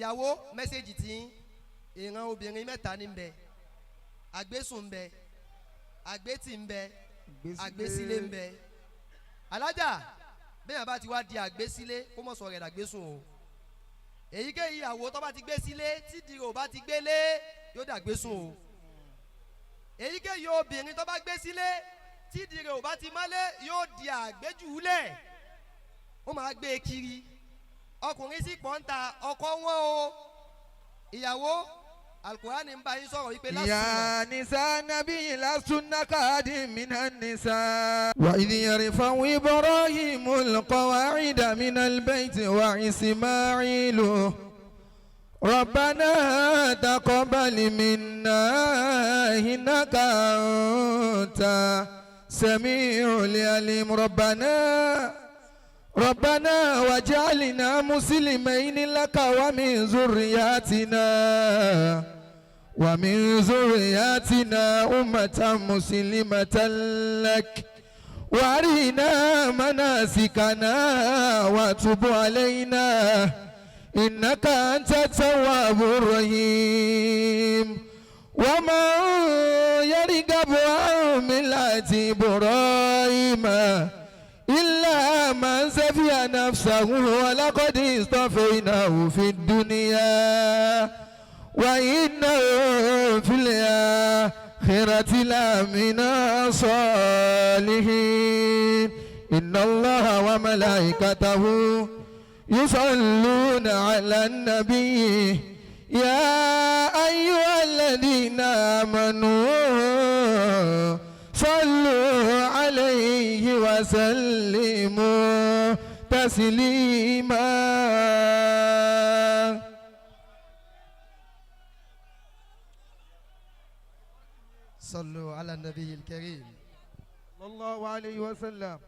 Ìyàwó message tí ìran obìnrin mẹ́ta ní bẹ, àgbésùn ń bẹ, àgbétì ń bẹ, àgbésílé ń bẹ. Alájà bẹ́ẹ̀ bá ti wá di àgbésílé kó mọ̀ sọ̀rọ̀ ẹ̀ dàgbésùn o. Èyíkéyìí ìyàwó tó bá ti gbé sílé tídìí rẹ̀ ò bá ti gbélé yóò dàgbésùn o. Èyíkéyìí obìnrin tó bá gbé sílé tídìí rẹ̀ ò bá ti mọ́lé yóò di àgbéjúlẹ̀, ó máa gbé e kiri. Ọkùnrin sì pọ̀ ń ta ọkọ wọn o. Ìyàwó Alukurani ń bá yín sọ̀rọ̀ wípé lásìkò. يا نساء النبي لستن كأحد من النساء وإذ يرفع إبراهيم القواعد من البيت وإسماعيل ربنا تقبل منا إنك أنت سميع العليم ربنا واجعلنا مسلمين لك ومن ذرياتنا أمة مسلمة لك وارنا مناسكنا وتب علينا إنك أنت التواب الرحيم ومن يرغب عن ملة إبراهيم إلا من سفه نفسه ولقد اصطفيناه في الدنيا وإنه في الآخرة لمن الصالحين إن الله وملائكته يصلون على النبي يا أيها الذين آمنوا صلوا عليه وسلموا تسليما. صلوا على النبي الكريم. صلى الله عليه وسلم.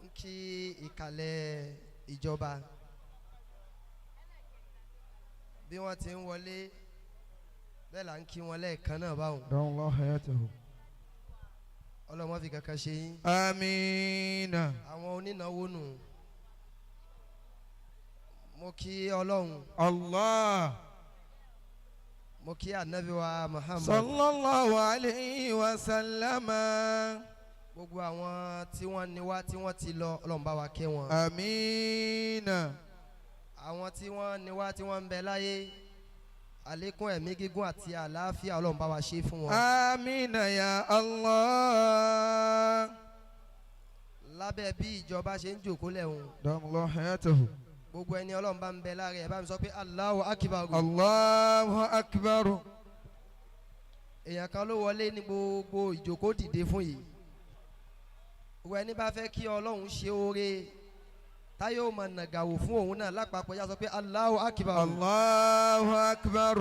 Ń kí ìkàlẹ̀ ìjọba bí wọ́n ti ń wọlé bẹ́ẹ̀ là ń kí wọn lẹ́ẹ̀kan náà báwọn. دعوا الله حياته. Ọlọ́mọ fi kankan ṣe yín. آمين. Àwọn onínáwó nù. Mo kí Ọlọ́run. الله. Mo kí anabi wa Muhammad. صلى الله عليه وسلم. Gbogbo àwọn tí wọ́n ní wá tí wọ́n ti lọ, Ọlọ́run bá wa kẹ́ wọn. آمين. Àwọn tí wọ́n ní wá tí wọ́n ń bẹ láyé, àlékún ẹ̀mí gígùn àti àlàáfíà, Ọlọ́run bá wa ṣe fún wọn. آمين يا الله. Lábẹ́ bí ìjọba ṣe ń jòkó lẹ́hùn, دام الله حياته. gbogbo ẹni Ọlọ́run bá ń bẹ lára ẹ̀ bá mi sọ pé Allahu Akbar. الله أكبر. Èèyàn kan ló wọlé ní gbogbo ìjòkó dìde fún yìí. Gbogbo ẹni bá fẹ́ kí Ọlọ́run ṣe oore táyé ó máa nàgàwò fún òun náà lápapọ̀ yá sọ pé Allahu Akbar. الله أكبر.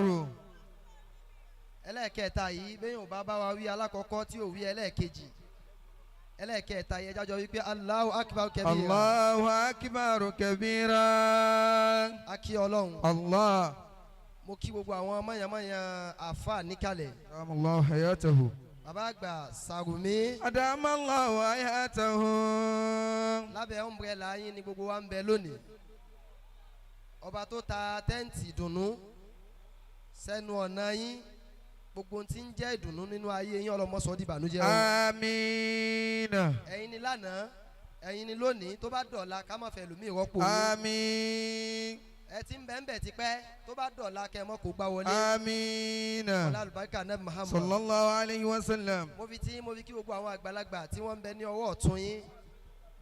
Ẹlẹ́ẹ̀kẹta yìí, bẹ́ẹ̀ ò bá bá wa wí alákọ̀ọ́kọ́ tí ò wí ẹlẹ́ẹ̀kejì, ẹlẹ́ẹ̀kẹta yìí, ẹjájọ́ wípé Allahu Akbar kabira. الله أكبر كبيرا. A kí Ọlọ́run. الله. Mo kí gbogbo àwọn mọ̀yànmọ̀yàn àfa níkàlẹ̀. دام الله حياته. Bàbá àgbà Sàrùmí. أدام الله حياته. Lábẹ́ umbrella yín ni gbogbo wa ń bẹ lónìí. Ọba tó ta tent ìdùnnú sẹ́nu ọ̀nà yín, gbogbo ohun tí ń jẹ́ ìdùnnú nínú ayé yín, ọlọ́mọsọ di ìbànújẹ́ o. آمين. Ẹ̀yin ni lánàá, ẹ̀yin ni lónìí, tó bá dọ̀la ká má fẹ́ lùmí ìrọ́pò yín. آمين. Ẹ ti ń bẹ́ẹ̀ bẹ́ẹ̀ tipẹ́, tó bá dọ̀la kẹ́ ẹ mọ́ kó gbá wọlé. آمين. Ọlá àlùbáríkà Nabi Muhammad. صلى الله عليه وسلم. Mo fi kí gbogbo àwọn àgbàlagbà tí wọ́n ń bẹ ní ọwọ́ ọ̀tún yín,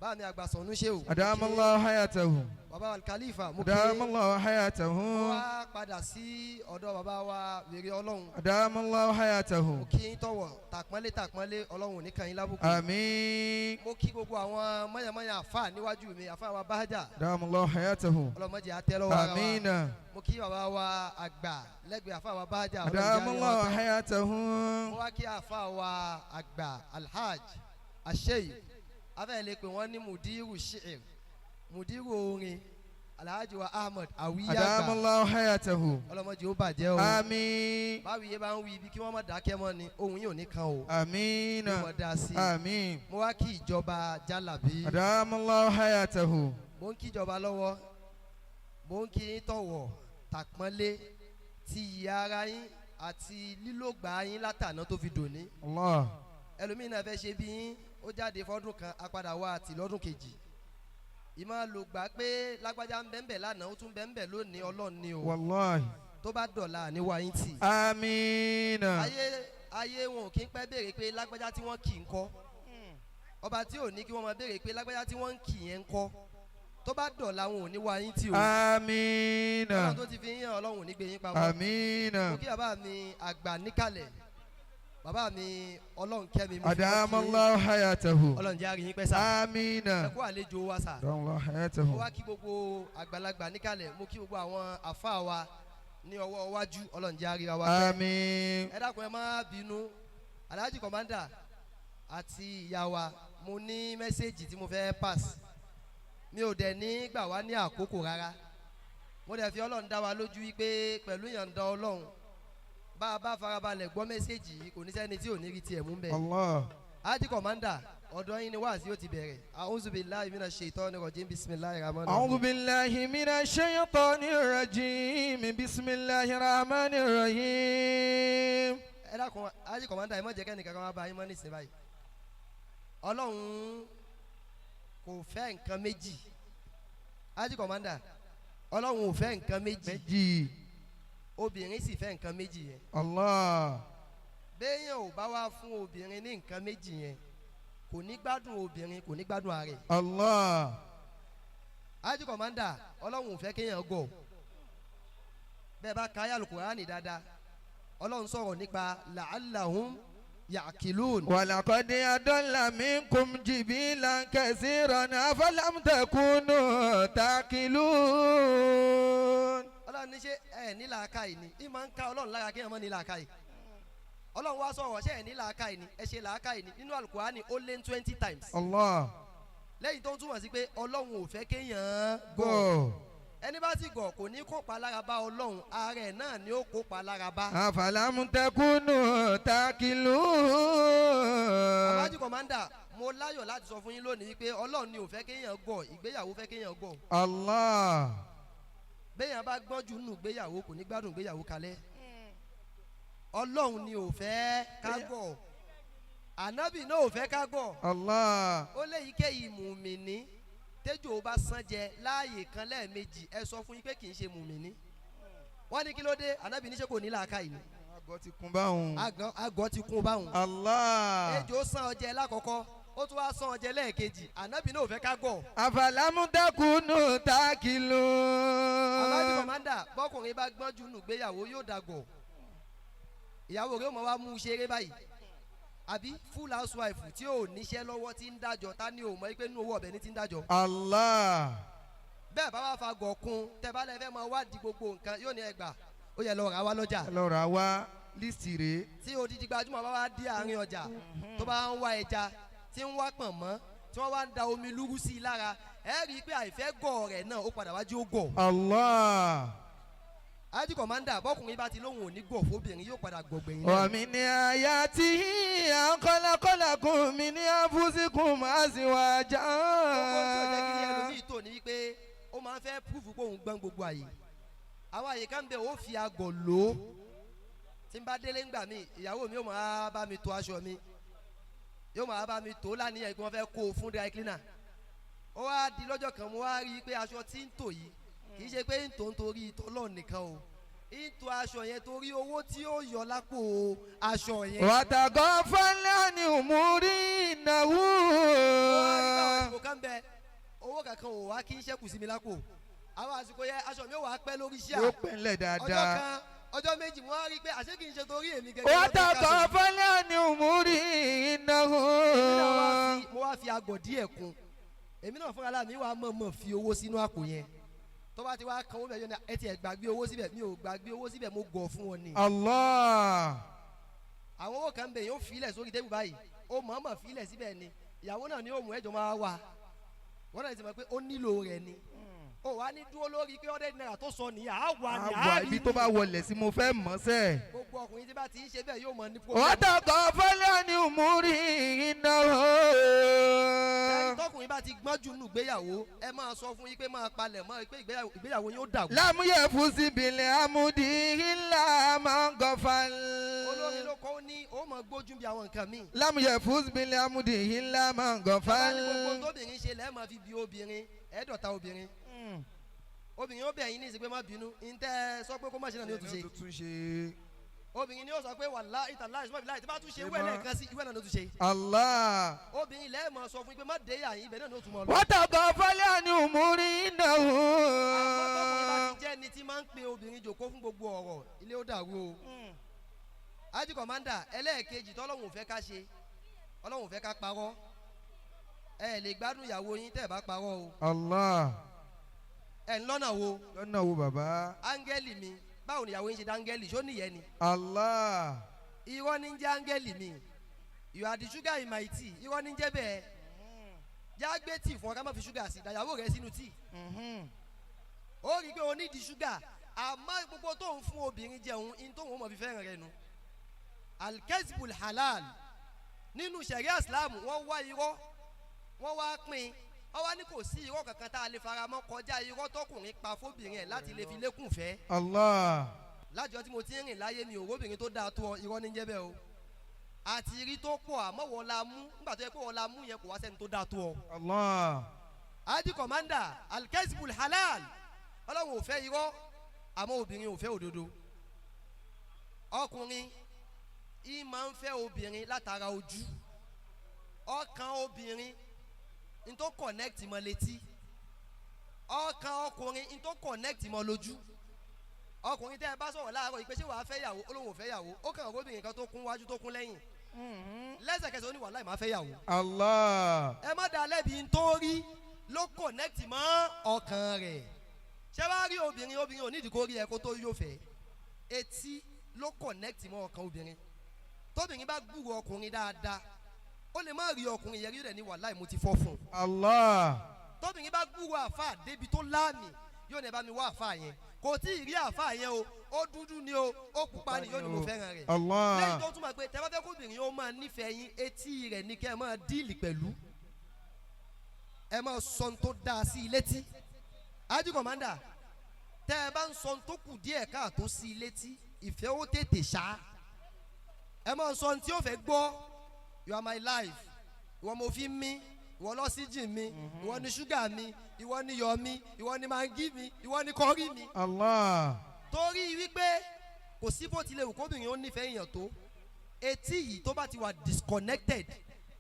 bá mi àgbà Sọ̀nù Ṣéwù. أدام الله حياته. Bàbá Alikalifa, mo kí. أدام الله حياته. Mo wá padà sí ọ̀dọ̀ bàbá wa wèrè Ọlọ́run. أدام الله حياته. Mo kí yín tọ̀wọ̀ tàpọ́nlé tàpọ́nlé, Ọlọ́run ò ní kàn yín lábùkù. آمين. Mo kí gbogbo àwọn mọ̀yàmọ̀yà àfà níwájú mi, àfà wa Bájà. أدام الله حياته. Ọlọ́mọdé àtẹ́lọ́wọ́ ara wa. آمين. Mo kí bàbá wa àgbà lẹ́gbẹ̀ẹ́ àfà wa Bájà. أدام الله حياته. Mo wá kí àfà wa àgbà Alhaj Asheyi, afẹ́ lè pè wọ́n ní mudiru shi'ir, mudiru orin, Alhaji wa Ahmed Awiya أدام àgbà. الله حياته. Ọlọ́mọdé ó bàjẹ́ o. آمين. Báwo yé bá ń wí ibi kí wọ́n má dákẹ́ mọ́ ni ohun yóò ní kan o. آمين. Bí wọ́n dá sí i. آمين. Mo wá kí ìjọba Jálàbí. أدام الله حياته. Mo ń kí ìjọba lọ́wọ́, mo ń kí yín tọ̀wọ̀. Tàpọ́nlé ti yí ara yín àti lílògbà yín látàná tó fi dòní. Allah. Ẹlòmíín náà fẹ́ ṣe bí yín, ó jáde fọ́dún kan, apadà wá àti lọ́dún kejì. Ìmọ̀ lògbà pé lágbájá ń bẹ́ẹ̀ bẹ́ẹ̀ lánàá, ó tún bẹ́ẹ̀ bẹ́ẹ̀ lónìí. Ọlọ́run ni o. Wallahi. Tó bá dọ̀la, àníwá yín tì. Amina. Ayé wọn ò kí ń pẹ́ béèrè pé lágbájá tí wọ́n kì í kọ́. Ọba tí ò ní kí wọ́n máa béèrè pé lágbájá tí wọ́n ń kì yẹn ń kọ́, tó bá dọ̀la, wọn ò ní wá yín tì o. Amina. Ọlọ́run tó ti fi yín hàn, Ọlọ́run ò ní gbé yín pamọ́. Amina. Mo kí bàbá mi àgbà níkàlẹ̀, bàbá mi Ọlọ́run kẹ́mi, mo fi wọ́n kí yín. Adamallahu hayatahu. Ọlọ́run jẹ́ àríyìn pẹ́ sá. Amina. Ẹ kú àlejò wa sà. Adamallahu Mo hayatahu. wá kí gbogbo àgbàlagbà níkàlẹ̀, mo kí gbogbo àwọn àfáà wa ní ọwọ́ iwájú. Ọlọ́run jẹ́ àríra wa pẹ́. Amin. Ẹ dákun, ẹ má bínú, Alhaji Commander àti ìyá wa, mo ní message tí mo fẹ́ pass. Mi ò dẹ̀ ní gbà wá ní àkókò rárá. Mo dẹ̀ fi Ọlọ́run dá wa lójú wípé pẹ̀lú ìyọ̀ǹda Ọlọ́run, bá a bá farabalẹ̀ gbọ́ message yìí, kò ní sẹ́ni tí ò ní rí tiẹ̀ mú bẹ́ẹ̀. Allah. Alhaji Commander, ọ̀dọ̀ yín ni wáàsí yóò ti bẹ̀rẹ̀. A'udhu billahi minash shaitani rajim. Bismillahir rahmanir أعوذ rahim. بالله من الشيطان الرجيم. بسم الله الرحمن الرحيم. Ẹ dákun, Alhaji Commander, ẹ má jẹ́ kẹ́nìkan kan wá bá yín mọ́ nísìnyí báyìí. Ọlọ́run kò fẹ́ nǹkan méjì. Alhaji Commander, Ọlọ́run ò fẹ́ nǹkan méjì. Méjì. Obìnrin sì fẹ́ nǹkan méjì yẹn. Allah. Béèyàn ò bá wá fún obìnrin ní nǹkan méjì yẹn, kò ní gbádùn obìnrin, kò ní gbádùn ara rẹ̀. Allah. Alhaji Commander, Ọlọ́run ò fẹ́ kéèyàn gọ̀. Bẹ́ẹ̀ bá ka Al-Kùránì dáadáa, Ọlọ́run sọ̀rọ̀ nípa la'allahum ya'qilun. ولقد أضل منكم جبلا كثيرا أفلم تكونوا تعقلون. Ọlọ́run ní ṣe ẹ ní làákàyè ni? Ìmọ̀ ń ka Ọlọ́run lára kéèyàn mọ́ ní làákàyè. Ọlọ́run wá sọ̀rọ̀, ṣe ẹ ní làákàyè ni? Ẹ ṣe làákàyè ni nínú Al-Kùránì, ó lé ní 20 times. Allah. Lẹ́yìn tó ń túmọ̀ sí pé Ọlọ́run ò fẹ́ kéèyàn gọ̀. Go. Ẹni bá sì gọ̀, kò ní kópa lára bá Ọlọ́run, ara ẹ̀ náà ni ó kópa lára bá. أفلم تكونوا تعقلون. Alhaji Commander, mo láyọ̀ láti sọ fún yín lónìí wípé Ọlọ́run ni ò fẹ́ kéèyàn gọ̀, ìgbéyàwó fẹ́ kéèyàn gọ̀. Allah. Béèyàn bá gbọ́n jù nù gbéyàwó, kò ní gbádùn gbéyàwó kalẹ̀. Ọlọ́run ni ò fẹ́ ká gọ̀, Ànábì náà ò fẹ́ ká gọ̀. Allah. Ó léyìíkéyìí mùmìnì tẹ́jọ́ bá sán jẹ láàyè kan lẹ́ẹ̀mejì, ẹ sọ fún yín pé kì í ṣe mùmìnì. Wọ́n ní kí ló dé? Ànábì níṣẹ́ kò ní làákàyè ni. Àgọ́ ti kún báwọn. Àgọ́ ti kún báwọn. Allah. Ejò sán ọjẹ lákọ̀ọ́kọ́, ó tún wá sán ọjẹ lẹ́ẹ̀kejì. Ànábì náà ò fẹ́ ká gọ̀. أفلم تكونوا Alhaji تعقلون. Commander, bọ́kùnrin bá gbọ́n jù nù gbéyàwó, yóò dàgọ̀. Ìyàwó rẹ̀ ó mọ̀ wá mú un ṣeré báyìí, àbí full housewife tí ò níṣẹ́ lọ́wọ́, tí ń dájọ́, ta ni ò mọ̀ pé nínú owó ọbẹ̀ ní ti ń dájọ́? Allah. Bẹ́ẹ̀ bá wà fa gọ̀kun, tẹ́ bá lẹ fẹ́ máa wádìí gbogbo nǹkan, yóò ní ẹgbà ó yẹ lọ rà wá lọ́jà. Lọ rà wá, list rèé. Tí odidi gbajúmọ̀ bá wá dé àárín ọjà, tó bá ń wá ẹja, tí ń wá pọ̀nmọ́, tí wọ́n wá ń da omi lúrú sí i lára, ẹ rí i pé àìfẹ́ gọ̀ rẹ̀ náà, ó padà wájú ó gọ̀. Allah. Alhaji Commander, bọ́kùnrin bá ti lóhùn òní gọ̀ fóbìnrin, yóò padà gọ̀ gbẹ̀yìn náà. ومن آياته أن خلق لكم من أنفسكم أزواجا. Gbogbo tí ò jẹ́ kí ní ẹlòmíì tò ní wípé ó máa ń fẹ́ prove pé òun gbọ́n gbogbo àyè. Àwọn àyè kan bẹ̀, ó fi àgọ̀ lò ó. Tí n bá délé ńgbà míì, ìyàwó mi yóò máa bá mi to aṣọ mi, yóò máa bá mi tó láníyàn kí wọ́n fẹ́ kó o fún dry cleaner. Ó wá di lọ́jọ́ kan, mo wá rí i pé aṣọ tí ń tò yìí, kì í ṣe pé ń tò ń torí tọ́lọ́ nìkan o, ń tò aṣọ yẹn torí owó tí ó yọ lápò aṣọ yẹn. وتغفل عن أمور إنه Ó wá rí báwọn àsìkò kan bẹ, owó kankan ò wá kí n ṣẹ́kù sí mi lápò. Àwọn àsìkò yẹn, aṣọ mi ò wá pẹ́ lórí iṣẹ́. Yóò pẹ́ ńlẹ̀ Ọjọ́ dáadáa. kan, ọjọ́ méjì, mo wá rí i pé àṣé kì í ṣe torí èmi gẹ́gẹ́ lọ́dún káṣọ. وتغفل عن أمور إنه Èmi náà mo wá fi agọ̀ díẹ̀ kún. Èmi náà fúnra mi wá mọ̀ọ́mọ̀ fi owó sínú àpò yẹn. Tó bá ti wá kan owó bẹ̀, yẹn ni ẹ ti ẹ̀ gbàgbé owó síbẹ̀. Mi ò gbàgbé owó síbẹ̀, mo gọ̀ fún wọn ni. Allah. Àwọn owó kan bẹ̀, yóò filẹ̀ sórí table báyìí, ó mọ̀ọ́mọ̀ filẹ̀ síbẹ̀ ni. Ìyàwó náà ni ó mú ẹjọ́ máa wà, wọ́n náà ti mọ̀ pé ó nílò rẹ̀ ni. Ó wà ní dúró lórí pé 100 naira tó sọ nìyà á wà ní Àwa ibi tó bá wọlé sí, mo fẹ́ mọ̀ sẹ́. Gbogbo Gbogbo ọkùnrin tí bá ti ń ṣe bẹ́ẹ̀ yóò mọ ní problem. وتغافل عن أموره إنه Ẹni tọkùnrin bá ti gbọ́n jù nù gbéyàwó, ẹ máa sọ fún yín pé máa palẹ̀ mọ́ pé ìgbéyàwó yín ó dàrú. لم يفز بالعمد إلا من غفل. Olórin ló kọ́, ó ní ó mọ gbójú bí àwọn nǹkan míì. لم يفز بالعمد إلا من Bàbá ní gbogbo غفل. tóbìnrin ṣe lẹ́ẹ̀ máa fi bí obìnrin ẹ̀ẹ́dọ̀ta obìnrin. Obìnrin ó bẹ̀ yín ní ìsìn pé má bínú, ntẹ́ sọ pé kó má ṣe náà ni ó tún ṣe. Obìnrin ni ó sọ pé wàláhì tàláhì sọ́mọ́ bíláì tí bá tún ṣe ìwé lẹ́ẹ̀kan sí ìwé náà ló tún ṣe. Allah. Obìnrin lẹ́ẹ̀ máa sọ fún yín pé má dé yà yín, ibẹ̀ náà ni ó tún mọ̀ lọ. وتغافل عن أموره إنه Àmọ́ tọkùnrin bá ti jẹ́ ni tí máa ń pe obìnrin jòkó fún gbogbo ọ̀rọ̀, ilé ó dàrú o. Ájì kọ̀mándà, ẹlẹ́ẹ̀kejì tọ́lọ́hún ò fẹ́ ká ṣe, Ọlọ́hun ò fẹ́ ká parọ́. Ẹ lè gbádùn ìyàwó yín tẹ́ ẹ bá parọ́ o. Allah. Ẹ ń lọ́nà wo? Lọ́nà wo, bàbá? Áńgẹ́lì mi, báwo ni ìyàwó yín ṣe dá áńgẹ́lì? Ṣó nìyẹn ni? Allah. Irọ́ ní ń jẹ́ áńgẹ́lì mi. You are the sugar in my tea, irọ́ ní ń jẹ́ bẹ́ẹ̀. Já gbé tíì fún ọ, ká má fi ṣúgà sí, dàyàwó rẹ sínú tíì. Ó rí i pé o ní di ṣúgà, àmọ́ gbogbo tó ń fún obìnrin jẹun in tó ń mọ̀ fi fẹ́ràn rẹ nu. Alkezibul halal nínú sẹ̀ríà Islam, wọ́n wá irọ́, wọ́n wá pín, wọ́n wá ní kò sí irọ́ kankan tá a lè faramọ́ kọjá irọ́ tọkùnrin pa fóbìnrin ẹ̀ láti lè fi lékùn fẹ́. Allah. Lájọ tí mo ti ń rìn láyé, mi ò róbìnrin tó dáa tó ọ. Irọ́ ní jẹ́ bẹ́ẹ̀ o. Àti rí tó pọ̀, àmọ́ wọ́n la mú nígbà tó yẹ pé wọ́n la mú yẹn, kò wá sẹ́ni tó dáa tó ọ. Allah. Adi commander, alkezibul halal, Ọlọ́run ò fẹ́ irọ́, àmọ́ obìnrin ò fẹ́ òdodo. Ọkùnrin yìí máa ń fẹ́ obìnrin látara ojú. Ọkàn obìnrin n tó connect mọ́ létí, ọkàn ọkùnrin n tó connect mọ́ lójú. Ọkùnrin tẹ́ ẹ bá sọ̀rọ̀ láàárọ̀ yìí pé ṣé wàá fẹ́ yàwó, ó lóun ò fẹ́ yàwó. Ó kàn obìnrin kan tó kún wájú, tó kún lẹ́yìn, lẹ́sẹ̀kẹsẹ̀ ó ní wàhálà, ìmáa fẹ́ yàwó. Allah. Ẹ má dá lẹ́bi, n tó rí ló connect mọ́ ọkàn rẹ̀. Ṣé wàá rí obìnrin, obìnrin ò nídìí kó rí ẹ kó tó yóò fẹ́. Etí ló connect mọ́ ọkàn obìnrin. Tóbìnrin bá gbúrò ọkùnrin dáadáa, ó lè má rí ọkùnrin yẹn rí rẹ̀ ní wàhálà, mo ti fọ́ fún un. Allah. Tóbìnrin bá gbúrò àáfà débi tó láàmì, yóò ní ẹ bá mi wá àáfà yẹn. Kò tí ì rí àáfà yẹn o, ó dúdú ni o, ó pupa ni, yóò ní mo fẹ́ràn rẹ̀. Allah. Lẹ́yìn tó túmọ̀ pé tẹ́ bá fẹ́ kóbìnrin ó máa nífẹ̀ẹ́ yín, etí rẹ̀ ní kẹ́ ẹ máa deal pẹ̀lú. Ẹ máa sọ ohun tó dáa sí i létí. Ájú kọ̀mándà, tẹ́ ẹ bá ń sọ ohun tó kù díẹ̀ káàtó sí i létí, ìfẹ́ ó tètè ṣá. Ẹ máa sọ ohun tí ó fẹ́ gbọ́. You are my life, ìwọ mo fi ń mí, ìwọ lọ́síjìn mi, ìwọ ni ṣúgà mi, ìwọ ni yọ̀ mi, ìwọ ni maggi mi, ìwọ ni curry mi. Allah. Torí wípé kò sí bó tilẹ̀ wù kóbìnrin ó nífẹ̀ẹ́ èèyàn tó, etí yìí tó bá ti wà disconnected,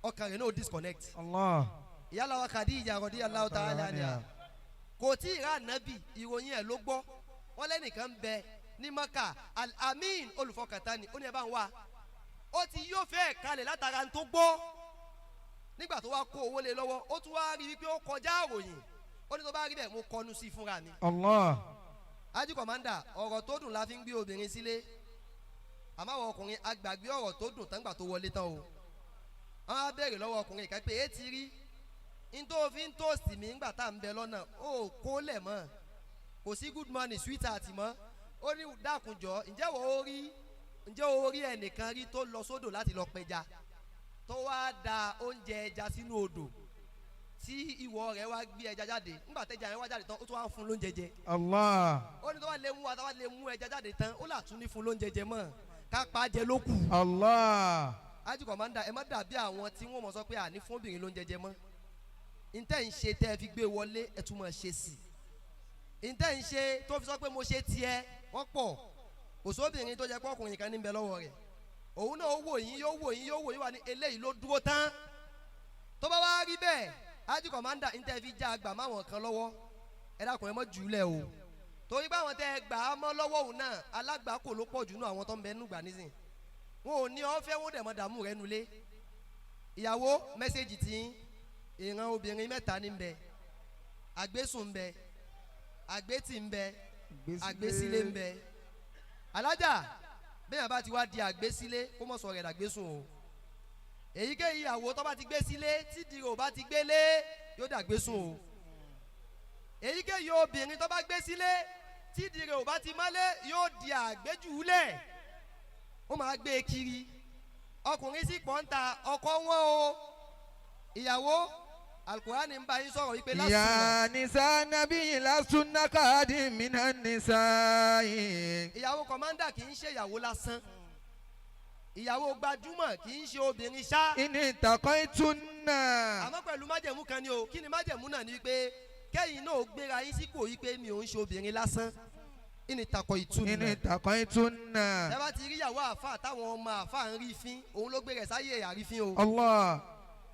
ọkàn rẹ̀ náà ó disconnect. Allah. Ìyálà wa Khadija radiyallahu ta'ala anha kò tí ì rà nábì, ìròyìn ẹ̀ ló gbọ́. Wọ́n lẹ́nìkan ń bẹ ní Maka, Al-Amin, olùfọkàntán ni. Ó ní ẹ bá ń wá. Ó ti yóò fẹ́ kalẹ̀ látara tó gbọ́. Nígbà tó wá kó owó lé lọ́wọ́, ó tún wá rí wípé ó kọjá àròyìn. Ó ní tó bá rí bẹ́ẹ̀, mo kọnu sí i fúnra mi. Allah. Ájú kọ̀mándà, ọ̀rọ̀ tó dùn la fi ń gbé obìnrin sílé, àmọ́ àwọn ọkùnrin agbàgbé ọ̀rọ̀ tó dùn tán gbà tó wọlé tán o. Wọ́n á béèrè lọ́wọ́ ọkùnrin kan pé etí rí n tó fi ń toast mi ńgbà tá à ń bẹ lọ́nà, ó kó lẹ̀ mọ́, kò sí good morning sweetheart mọ́. Ó ní dákunjọ, ǹjẹ́ wọ́n ó rí, ǹjẹ́ ó rí ẹnìkan rí tó lọ sódò láti lọ pẹja, tó wá da oúnjẹ ẹja sínú odò, tí ìwọ rẹ̀ wá gbé ẹja jáde? Ńgbà tẹ́ja yẹn wá jáde tán, ó tún wá fún lóúnjẹ jẹ. Allah. Ó ní tó bá lè mú wa, tó bá lè mú ẹja jáde tán, ó là tún ní fún lóúnjẹ jẹ mọ́, ká pa á jẹ ló kù. Allah. Ájú kọ̀mándà, ẹ má dàbí àwọn tí wọ́n mọ̀ sọ pé àní fún obìnrin lóúnjẹ jẹ mọ́. Ntẹ́ ń ṣe tẹ́ ẹ fi gbé wọlé, ẹ tún máa ṣe sí i. Ntẹ́ ń ṣe tó fi sọ pé mo ṣe tiẹ̀, wọ́n pọ̀. Kò sóbìnrin tó jẹ́ pé ọkùnrin kan ní bẹ lọ́wọ́ rẹ̀. Òun náà ó wò yín, yóò wò yín, yóò wò yín wà ní eléyìí ló dúró tán. Tó bá wá rí bẹ́ẹ̀, ájú kọ̀mándà, ntẹ́ fi já àgbà máwọn kan lọ́wọ́, ẹ dákun, ẹ mọ́ jù ú lẹ̀ o, torí báwọn tẹ́ ẹ gbà á mọ́ lọ́wọ́ òun náà, alágbàákò ló pọ̀ jù nú àwọn tó ń bẹ nùgbà nísìn. Wọn ò ní ọ fẹ́, wọn dẹ̀ mọ́ dààmú rẹ nulẹ̀. Ìyàwó, message tí ìran obìnrin mẹ́ta ní bẹ: àgbésùn ń bẹ, àgbétì ń bẹ, àgbésílé ń bẹ. Alájà, bẹ́ẹ̀ bá ti wá di àgbésílé, kó mọ̀ sọ rẹ̀ dàgbésùn o. Èyíkéyìí ìyàwó tó bá ti gbé sílé, tídìí rò bá ti gbélé, yóò dàgbésùn o. Èyíkéyìí obìnrin tó bá gbé sílé, tídìí rẹ̀ ò bá ti mọ́lé, yóò di àgbéjúlẹ̀. Ó máa gbé e kiri. Ọkùnrin sì pọ̀ ń ta ọkọ wọn o. Ìyàwó Alukurani ń bá yín sọ̀rọ̀ wípé lásìkò. يا نساء النبي لستن كأحد من النساء. Ìyàwó commander kì í ṣe ìyàwó lásán, ìyàwó gbajúmọ̀ kì í ṣe obìnrin ṣá. إن اتقيتن. Àmọ́ pẹ̀lú májẹ̀mú kan ni o. Kí ni májẹ̀mú náà? Ni wípé kẹ́yìn náà gbéra yín sípò wípé mi ò ń ṣe obìnrin lásán. إن اتقيتن. إن اتقيتن. Ẹ bá ti rí ìyàwó àáfà táwọn ọmọ àáfà ń rí fín, òun ló gbé rẹ̀ sáyé àrífín o. Allah.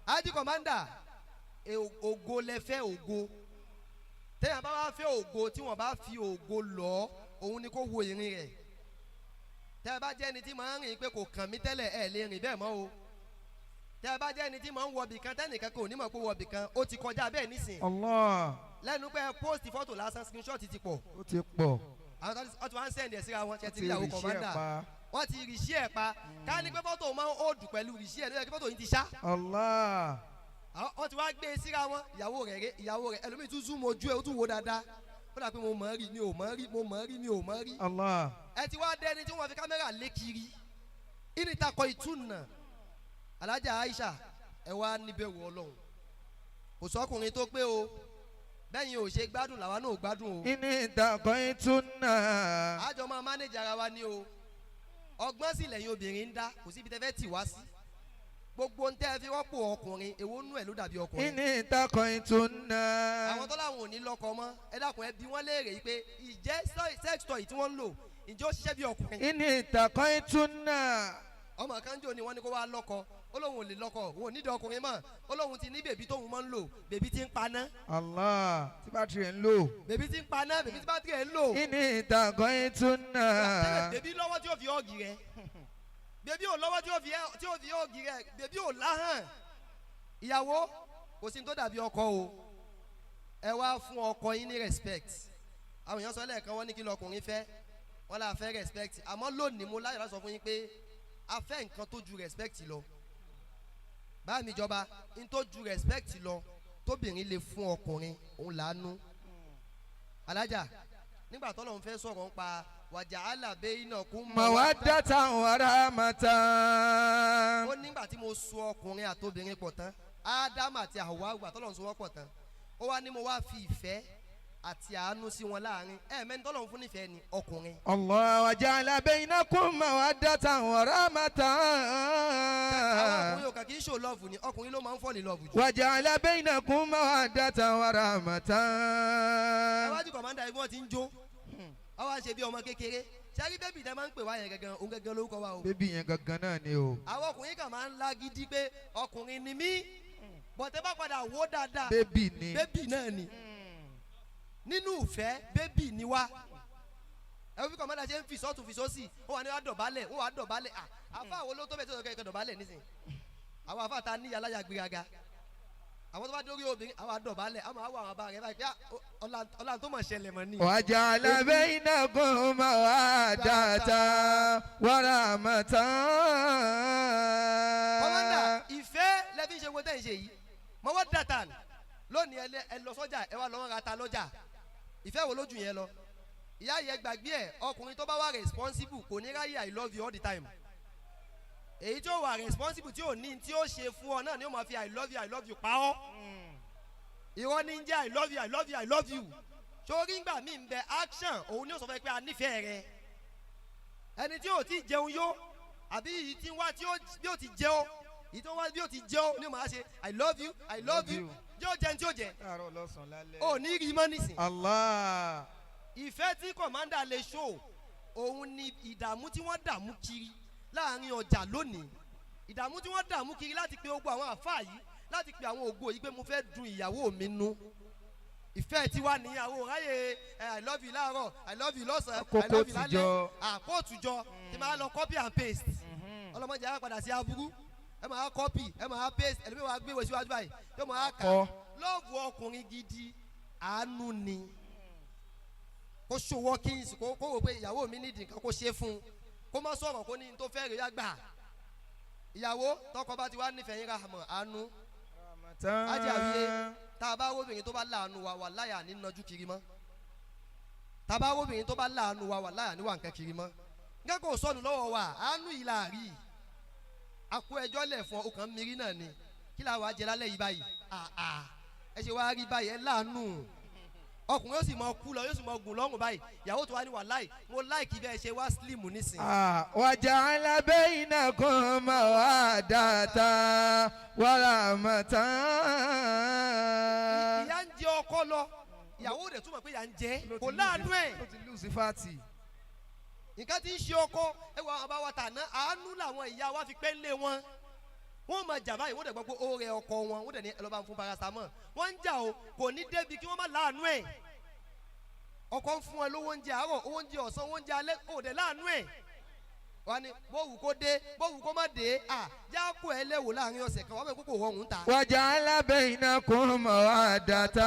Ájí commander, ògo lẹ fẹ́. Ògo téèyàn bá wá fẹ́, ògo tí wọ́n bá fi ògo lọ, òun ni kó wo ìrìn rẹ̀. Tẹ́ ẹ bá jẹ́ ẹni tí máa ń rìn pé kò kàn mí tẹ́lẹ̀, ẹ lè rìn bẹ́ẹ̀ mọ́ o. Tẹ́ ẹ bá jẹ́ ẹni tí máa ń wọbì kan tẹ́nìkan kò ní mọ̀ pé wọbì kan, ó ti kọjá bẹ́ẹ̀ nísìn. Allah. Lẹ́nu pé ẹ post fọ́tò lásán, screenshot ti pọ̀. Ó ti pọ̀. Àwọn tó ti wá ń send ẹ̀ síra wọn ṣe ti Ti rí ìyàwó rí iṣẹ́ commander pa. Wọ́n ti rí iṣẹ́ ẹ̀ pa. Ká ní pé fọ́tò máa ń hold pẹ̀lú rí iṣẹ́ ẹ̀ lóye kí fọ́tò yìí ti ṣá. Allah. Wọ́n ti wá gbé e síra wọn. Ìyàwó rẹ̀ rẹ̀, ìyàwó rẹ̀, ẹlòmíì tún zoom ojú ẹ̀, ó tún wo dáadáa, ó dà pé mo mọ̀ ọ́ rí, mi ò mọ̀ ọ́ rí, mo mọ̀ ọ́ rí, mi ò mọ̀ ọ́ rí. Allah. Ẹ ti wá dẹni tí wọ́n fi kámẹ́rà lé kiri. إن اتقيتن. Alájà Aisha, ẹ wá níbẹ̀rù Ọlọ́run. Kò sọ́kùnrin tó pé o. Bẹ́yìn ò ṣe gbádùn, làwa náà ò gbádùn o. إن اتقيتن. Àjọ máa manage ara wa ní o. Ọgbọ́n sì lẹ́yìn obìnrin ń dá. Kò síbi tẹ́ fẹ́ tì wá sí. Gbogbo ń tẹ́ fi rọ́pò ọkùnrin, èwo nú ẹ̀ ló dàbí ọkùnrin? إن اتقيتن. Àwọn tó láwọn ò ní lọ́kọ mọ́, ẹ dákun, ẹ bi wọ́n léèrè yìí pé ìjẹ́ sex toy tí wọ́n ń lò, ǹjẹ́ ó ṣiṣẹ́ bí ọkùnrin? إن اتقيتن. Ọmọ kan jò ní wọ́n ní kó wá lọ́kọ, ó lóun ò lè lọ́kọ, òun ò nídìí ọkùnrin mọ́. Ó lóun ti ní baby tóun máa ń lò, baby tí ń paná. Allah. Tí bátìrì ẹ̀ ń lò. Baby tí ń paná, baby tí bátìrì ẹ̀ ń lò. إن اتقيتن. Baby lọ́wọ́ tí ó fi hug rẹ̀? Baby ò lọ́wọ́ tí ó fi hug rẹ̀. Baby ò láhàn. Ìyàwó, kò sí ní tó dàbí ọkọ o. Ẹ wá fún ọkọ yín ní respect. Àwọn èèyàn sọ lẹ́ẹ̀kan, wọ́n ní kí lọkùnrin fẹ́, wọ́n là fẹ́ respect. Àmọ́ lónìí, mo láyọ̀ láti sọ fún yín pé a fẹ́ nǹkan tó ju respect lọ. Báà mi jọba, n tó ju respect lọ tóbìnrin lè fún ọkùnrin, òun làánú. Alájà, nígbà tọ́lọ́run fẹ́ sọ̀rọ̀ ń pa وجعل بينكم مودة ورحمة. Ó nígbà tí mo so ọkùnrin àtobìnrin pọ̀ tán, Ádámù àti Àwa, ìgbà tọ́lọ́run so wọ́n pọ̀ tán, ó wá ní mo wá fi ìfẹ́ àti àánú sí wọn láàrin. Ẹ mẹ́ni tọ́lọ́run fún nífẹ̀ẹ́ ni ọkùnrin. الله وجعل بينكم مودة ورحمة. Àwọn ọkùnrin ò kà kí n show love ni. Ọkùnrin ló máa ń fall in love jù. وجعل بينكم مودة ورحمة. Ẹ wájú commander ibi wọn ti ń jó, wọ́n wá ṣe bí ọmọ kékeré. Ṣẹ́rí baby tẹ́ máa ń pè wá yẹn gangan, òun gangan lórúkọ wa o. Baby yẹn gangan náà ni o. Àwọn ọkùnrin kan máa ń lágídí pé ọkùnrin ni mí, bọ̀tẹ́ bá padà wó dáadáa, Baby ni. Baby náà ni. Nínú ìfẹ́, baby ni wá. Ẹ fi commander ṣe ń fi sọ́ọ̀tún fi sọ́ọ̀sì, ó wà ní wàá dọ̀bálẹ̀, ó wàá dọ̀bálẹ̀. À àfa àwọn olóńtó bẹ̀ tó kẹ́ dọ̀bálẹ̀ nísìn? Àwọn àfa ta ní aláya gbéraga, àwọn tó bá dórí obìnrin, àwọn àdọ̀bálẹ̀, àwọn àwọn àwọn àbá rẹ̀ báyìí pé ọ̀la tó mọ̀ ṣẹlẹ̀ mọ́ ni. وجعل بينكم مودة ورحمة. Commander, ìfẹ́ lẹ́fí ń ṣe wo tẹ́ ń ṣe yìí mọ́wọ́ dàtàn lónìí. Ẹ lọ sọ́jà, ẹ wá lọ́wọ́ ra ta lọ́jà. Ìfẹ́ wo lójú yẹn lọ? Ìyá yẹn gbàgbé ẹ. Ọkùnrin tó bá wà responsible kò ní ráyè "I love you" all the time. Èyí tí ó wà responsible, tí ò ní tí ó ṣe fún ọ náà ni ó máa fi "I love you, I love you" pa ọ́. Ìwọ ní ń jẹ́ "I love you, I love you, I love you". Sórí ngbà mí ń bẹ, action òun ni ó sọ fẹ́ pé a nífẹ̀ẹ́ rẹ. Ẹni tí ò tí jẹun yó, àbí èyí tí ń wá tí ó bí ó ti jẹun, èyí tí ó wá bí ó ti jẹun ni ó máa ṣe "I love you, I love you". Yóò jẹun tí ó jẹ. Láàárọ̀, lọ́sàn-án, lálẹ́. Ò ní rí mọ́ nísìn. Allah. Ìfẹ́ tí commander lè show, òun ni ìdààmú tí wọ́n dààmú kiri láàrin ọjà lónìí, ìdààmú tí wọ́n dààmú kiri láti pe gbogbo àwọn àfáà yìí, láti pe àwọn ògo yìí pé mo fẹ́ dun ìyàwó mi nú. Ìfẹ́ tiwa níyàwó ráyè ẹ "I love you" láàárọ̀, "I love you" lọ́sàn-án, "I Kókó love you" lálẹ́. tìjọ. Àkóòtù jọ tí máa lọ copy and paste. Ọlọ́mọdé á padà sí aburú. Ẹ máa copy, ẹ máa paste, ẹlòmíì wàá gbé ìwé síwájú báyìí, yóò máa kà. Kọ́. Love ọkùnrin gidi, àánú ni. Kó ṣòwò kings, kó wò pé ìyàwó mi nídìí nǹkan, kó ṣe fún un, kó má sọ̀rọ̀, kó ní n tó fẹ́ rè ya gbà. Ìyàwó, tọkọ bá ti wá nífẹ̀ẹ́ yín, rahmọ̀, àánú. Ajé àwíyé, tá a bá róbìnrin tó bá láàánú wa, wà láyà ní nájú kiri mọ́. Tá a bá róbìnrin tó bá láàánú wa, wà láyà ní wà nǹkan kiri mọ́. Nǹkan kò sọnù lọ́wọ́ wa, àánú yìí là rí. Àkó ẹjọ́ lẹ̀ fún ọkàn mìírí náà ni. Kí la wàá jẹ lálẹ́ yìí báyìí? Àà, ẹ ṣe wá rí báyìí, ẹ láàánú. Ọkùnrin yóò sì mọ kú lọ, yóò sì mọ gùn lọ́rùn báyìí. Ìyàwó tó wá ní wàláì, mo like bẹ́ẹ̀ ṣe wá slim nísìn. وجعل بينكم مودة ورحمة. Ìyá ń jẹ ọkọ lọ, ìyàwó rẹ̀ túmọ̀ pé ìyá ń jẹ, kò láàánú ẹ̀. Ó ti lose fat. Nǹkan tí ń ṣe ọkọ, ẹ wọ àwọn àbáwá tà ná, àánú làwọn ìyá wa fi pẹ́ ń lé wọn. Wọ́n máa jà báyìí, wọ́n dẹ̀ gbọ́ pé ó rẹ ọkọ wọn, wọ́n dẹ̀ ní ẹ lọ́ọ́ bá ń fún paracetamol. Wọ́n ń jà o, kò ní débi kí wọ́n má láàánú ẹ̀. Ọkọ ń fún ẹ lówó oúnjẹ àárọ̀, owó oúnjẹ ọ̀sán, owó oúnjẹ alẹ́, kò dẹ̀ láàánú ẹ̀. Wọ́n ní bówù kó dé, bówù kó má dé, à já kó ẹ lẹ́wò láàrin ọ̀sẹ̀ kan, wọ́n bẹ̀ kókò rọrùn ta. وجعل بينكم مودة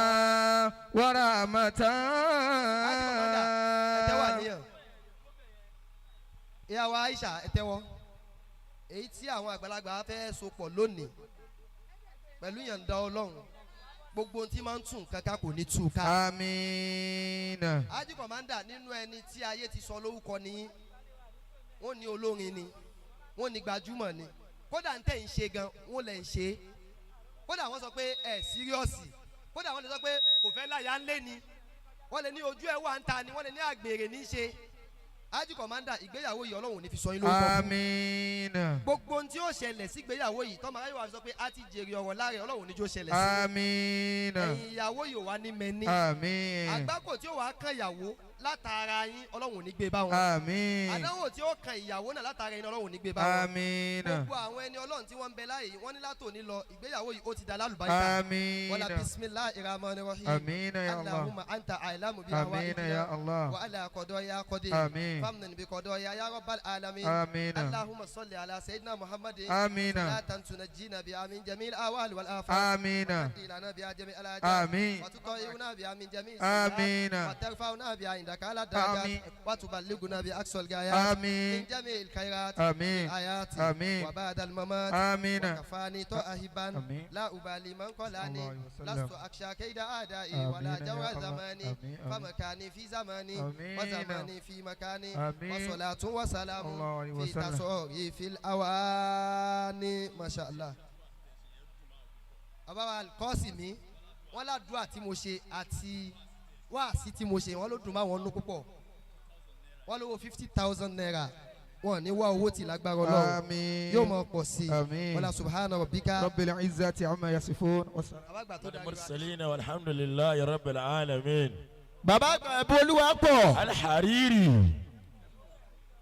ورحمة. Ẹ tẹ́wọ́ àníyàn. Ìyàwó Aisha, ẹ tẹ́wọ́. Èyí tí àwọn àgbàlagbà fẹ́ sopọ̀ lónìí pẹ̀lú ìyànda Ọlọ́run, gbogbo ohun tí máa ń tún nǹkan ká kò ní tú ká. آمين. Ájí Commander, nínú ẹni tí ayé ti sọ lórúkọ ní, wọ́n ní olórin ni, wọ́n ní gbajúmọ̀ ni, kódà ń tẹ̀ ń ṣe gan wọ́n lẹ̀ ń ṣe é, kódà wọ́n sọ pé ẹ̀ serious, kódà wọ́n lè sọ pé kò fẹ́ láyà ń lé ni, wọ́n lè ní ojú ẹ̀ wà ń ta ni, wọ́n lè ní àgbèrè ní í ṣe. Ájí Commander, ìgbéyàwó yìí, Ọlọ́run ò ní fi sọ yín lórúkọ fún. آمين. Gbogbo ohun tí ó ṣẹlẹ̀ sí ìgbéyàwó yìí tọ́mọ aráyé wa fi sọ pé a ti jèrè ọ̀rọ̀ láàrin, Ọlọ́run ò ní jó ṣẹlẹ̀ sí. آمين. Ẹ̀yin ìyàwó yìí ò wá ní mẹ́ni. آمين. Àgbákò tí ó wàá kan ìyàwó látara yín, Ọlọ́run ò ní gbé bá wọn. آمين. Àdánwò tí ó kan ìyàwó náà látara yín, Ọlọ́run ò ní gbé bá wọn. آمين. Gbogbo àwọn ẹni Ọlọ́run tí wọ́n ń bẹ láàyè, wọ́n ní látòní lọ, ìgbéyàwó yìí ó ti da lálùbáríkà. آمين. Wala bisimilahi rahman rahim. آمين يا الله. اللهم أنت أعلم آمين يا بهوائجنا الله. وعلى قضايا قدير. آمين. فامنن بقضايا يا رب العالمين. آمين. اللهم صل على سيدنا محمد آمين. صلاة تنجينا بها من جميع الأهوال والآفات، آمين. وتقضي لنا بها جميع الحاجات، آمين. وتطهرنا بها من جميع آمين. السيئات، وترفعنا بها عندك على الدرجات، آمين. وتبلغنا بأقصى الغايات آمين. من جميع الخيرات آمين. في الحياة آمين. وبعد الممات. آمين. وكفاني طاهبا. آمين. لا أبالي من قلاني. الله وسلم. لست أخشى كيد أعدائي آمين ولا يا جور الله. زماني. آمين. آمين. فمكاني في زماني آمين. وزماني في مكاني. آمين. وصلاة وسلام الله عليه في وسلم. تصريف الأواني، ما شاء الله. Bàbá kọ́ọ̀sì mi, wọ́n ládùúgbò tí mo ṣe àti wáàsí tí mo ṣe, wọ́n ló dùn máwọn nú púpọ̀. Wọ́n lówó ₦50,000, wọn ní wá owó tí lágbára Ọlọ́run. آمين. Yóò mọ̀ pọ̀ sí i. آمين. Wala سبحان ربك. رب العزة عما يصفون وسلام. Bàbá àgbà tó dájú wa. المرسلين والحمد لله رب العالمين. Bàbá àgbà, ẹ̀bùn olúwa pọ̀. Alhariri.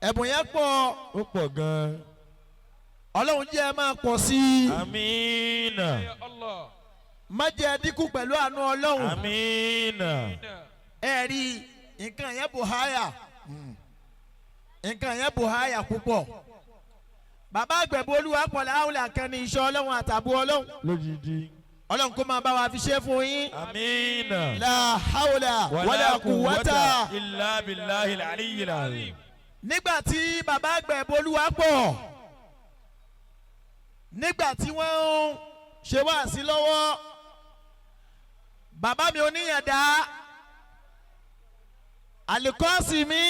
Ẹ̀bùn yẹn pọ̀. Ó pọ̀ gan. Ọlọ́run jẹ́ ẹ máa pọ̀ sí i. آمين. Má jẹ́ dínkù pẹ̀lú àánú Ọlọ́run. آمين. Ẹ rí nǹkan yẹn bò háyà, nǹkan yẹn bò háyà púpọ̀. Bàbá àgbẹ̀bù olúwa pọ̀ láwùlà kan ní iṣẹ́ Ọlọ́run àtàbù Ọlọ́run. Lójijì. Ọlọ́run kó máa bá wa fi ṣe fún yín. آمين. لا حول ولا قوة إلا بالله العلي العظيم. Nígbà tí bàbá àgbẹ̀bù olúwa pọ̀, nígbà tí wọ́n ń ṣe wáàsí lọ́wọ́, bàbá mi oníyàndá àlùkọ́sì mi.